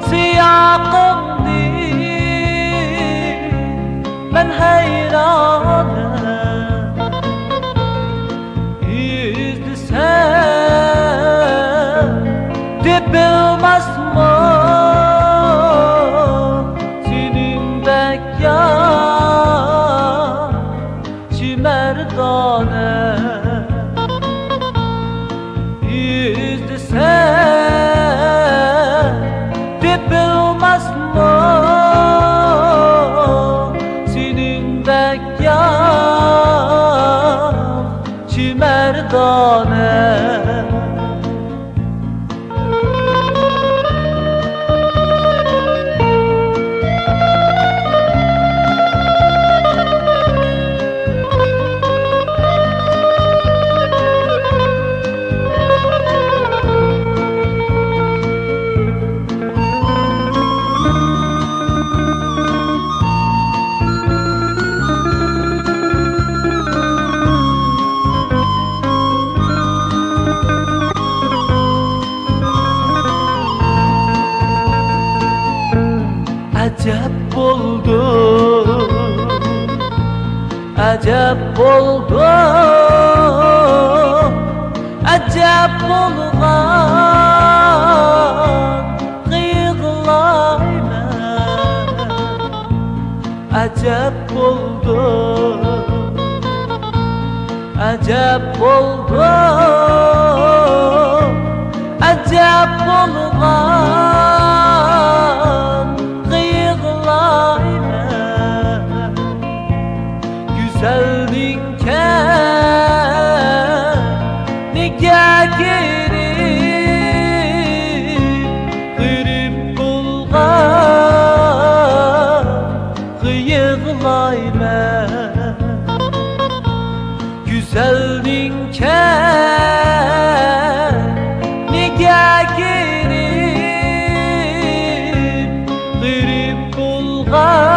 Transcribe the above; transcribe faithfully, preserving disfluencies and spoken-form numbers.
سىياقىڭنى مەن ھەيران ئىزدىسەم تېپىلماسمۇ سېنىڭدەك يار چىمەردانە ئىزدىسە تېپىلماسمۇ سېنىڭدەك يار چىمەردانە. ئەجەب بولدۇم، ئەجەب بولدۇم، ئەجەب بولغان يىغلايمەن. ئەجەب بولدۇم، ئەجەب بولدۇم، ئەجەب بولغان يىغلايمەن. گۈزەلنىڭ كەينىگە كىرىپ غېرىب بولغان يىغلايمەن. گۈزەلنىڭ كەينىگە كىرىپ غېرىب بولغان